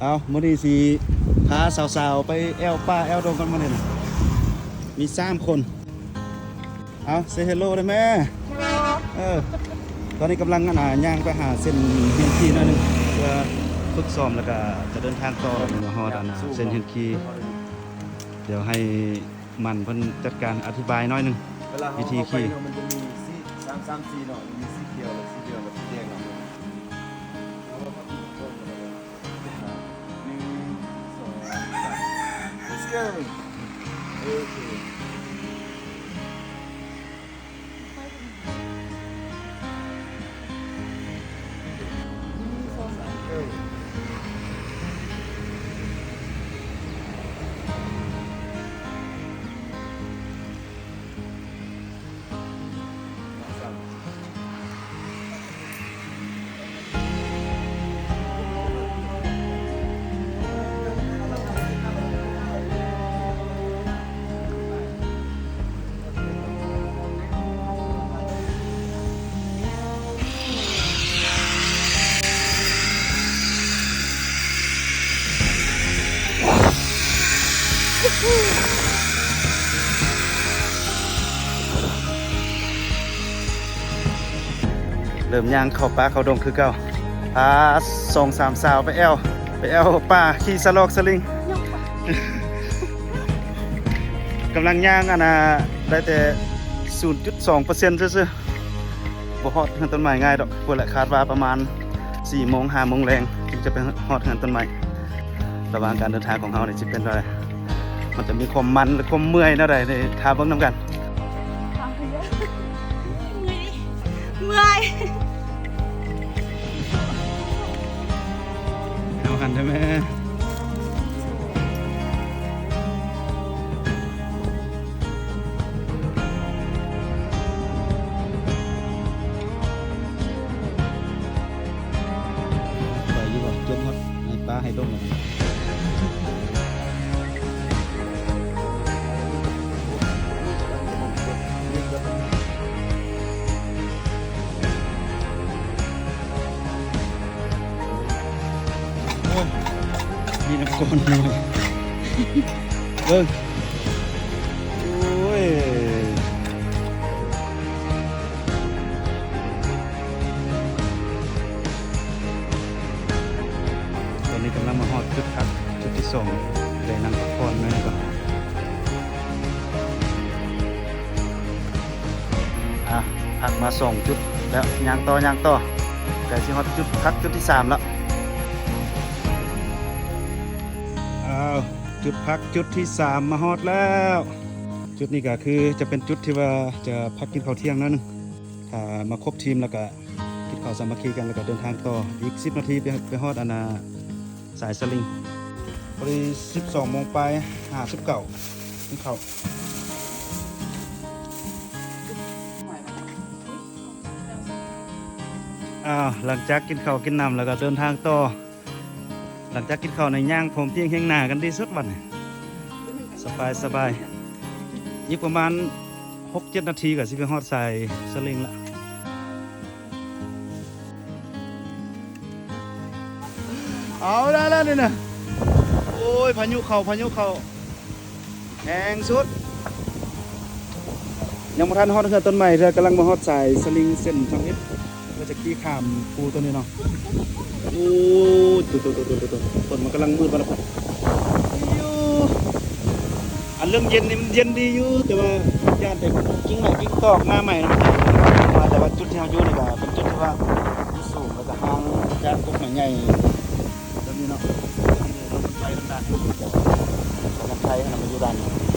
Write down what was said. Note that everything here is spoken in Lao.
ເອົາ ມື້ນີ້ຊິພາສາວໆໄປແອວປ່າແອວດົງກັນມື້ນີ້ນະ ມີສາມຄົນ. ເອົາ ເຊເຮໂລໄດ້ແມ່. ເອີ ຕອນນີ້ກຳລັງ ອັນນ່າ ຍ່າງໄປຫາເສັ້ນຮຽນຂີ່ໜ້ອຍໜຶ່ງ ເພື່ອຝຶກຊ້ອມ ແລ້ວກະຈະເດີນທາງຕໍ່. ມາຮອດ ອັນນ່າ ເສັ້ນຮຽນຂີ່ ດຽວໃຫ້ມັນເພິ່ນຈັດການອະທິບາຍໜ້ອຍໜຶ່ງ ວິທີຂີ່. ເວລາເຮົາເຂົ້າໄປເນາະ ມັນຈະມີສີ ສາມ ສາມສີເນາະ ມີສີຂຽວ ແລະ ສີເຫຼືອງ ແລະ ສີແດງເນາະ. ເລີ່ມຍ່າງເຂົ້າປ່າເຂົ້າດົງຄືເກົ່າ. ພາສອງສາມສາວໄປແອວ ໄປແອວປ່າ ຂີ່ສະຫຼອກສະລິງ. ກຳລັງຍ່າງ ອັນນ່າ ໄດ້ແຕ່ສູນຈຸດສອງເປີເຊັນຊື່ໆ. ບໍ່ຮອດເຮືອນຕົ້ນໄມ້ງ່າຍດອກ. ພຸ້ນແຫຼະ ຄາດວ່າປະມານສີ່ໂມງ ຫ້າໂມງແລງ ຈຶ່ງຈະໄປຮອດເຮືອນຕົ້ນໄມ້. ລະຫວ່າງການເດີນທາງຂອງເຮົານີ້ ຊິເປັນແນວໃດ? ມັນຈະມີຄວາມມັນ ຫຼື ຄວາມເມື່ອຍແນວໃດນີ້ ຖ້າເບິ່ງນຳກັນ. ເມື່ອຍ ເມື່ອຍ. ເອົາຫັ້ນເດີ້ແມ່. ໄປຢູ່ບໍ່? ຈົມຮອດໃຫ້ປາໃຫ້ລົງແລ້ວ. ໂອ້ຍ ມີນ້ຳກ້ອນນ້ອຍ ເບິ່ງ ໂອ້ຍ. ຕອນນີ້ກຳລັງມາຮອດຈຸດພັກຈຸດທີສອງ ໄດ້ນັ່ງພັກຜ່ອນໜ້ອຍໜຶ່ງກ່ອນ. ອ່ະ ພັກມາສອງຈຸດແລ້ວ ຍ່າງຕໍ່ ຍ່າງຕໍ່ ໃກ້ຊິຮອດຈຸດພັກຈຸດທີສາມແລ້ວ. ອ້າວ ຈຸດພັກຈຸດທີສາມມາຮອດແລ້ວ. ຈຸດນີ້ກະຄືຈະເປັນຈຸດທີ່ວ່າຈະພັກກິນເຂົ້າທ່ຽງໜ້ອຍໜຶ່ງ ຖ້າມາຄົບທີມແລ້ວກະກິນເຂົ້າສາມັກຄີກັນ ແລ້ວກະເດີນທາງຕໍ່ອີກສິບນາທີ ໄປ ໄປຮອດອັນນ່າ ສາຍສະລິງ. ພໍດີສິບສອງໂມງປາຍຫ້າສິບເກົ້າ ກິນເຂົ້າ. ອ້າວ ຫຼັງຈາກກິນເຂົ້າກິນນ້ຳແລ້ວກະເດີນທາງຕໍ່. ຫຼັງຈາກກິນເຂົ້ານີ້ ຍ່າງພ້ອມພຽງຮຽງໜ້າກັນດີສຸດບັດນີ້ ສະບາຍ ສະບາຍ. ອີກປະມານຫົກເຈັດນາທີກະຊິໄປຮອດສາຍສະລິງລະ. ເອົາລະ ລະນີ້ນະ ໂອ້ຍ ພາຍຸເຂົ້າ ພາຍຸເຂົ້າ. ແຮງສຸດ ຍັງບໍ່ທັນຮອດເຮືອນຕົ້ນໄມ້ເທື່ອ ກຳລັງມາຮອດສາຍສະລິງເສັ້ນທຳອິດ ເພື່ອຈະຂີ່ຂ້າມພູໂຕນີ້ເນາະ. ໂອ້ ໂຕ ໂຕ ໂຕ ໂຕ ໂຕ ຕົ້ນມັນກຳລັງມືດມາແລ້ວ. ອັນເລື່ອງເຢັນນີ້ມັນເຢັນດີຢູ່ ແຕ່ວ່າຢ້ານແຕ່ກິ່ງໄມ້ກິ່ງຕອກ ງາໄມ້ນະ. ແຕ່ວ່າຈຸດທີ່ເຮົາຢູ່ນີ້ກະເປັນຈຸດທີ່ວ່າ ສູງ ແລ້ວກະຫ່າງຈາກກົກໄມ້ໃຫຍ່ແບບນີ້ເນາະ. ລົມມັນໄປທາງດ້ານ ກຳລັງໄທຫັ້ນນະ ມາຢູ່ດ້ານນີ້.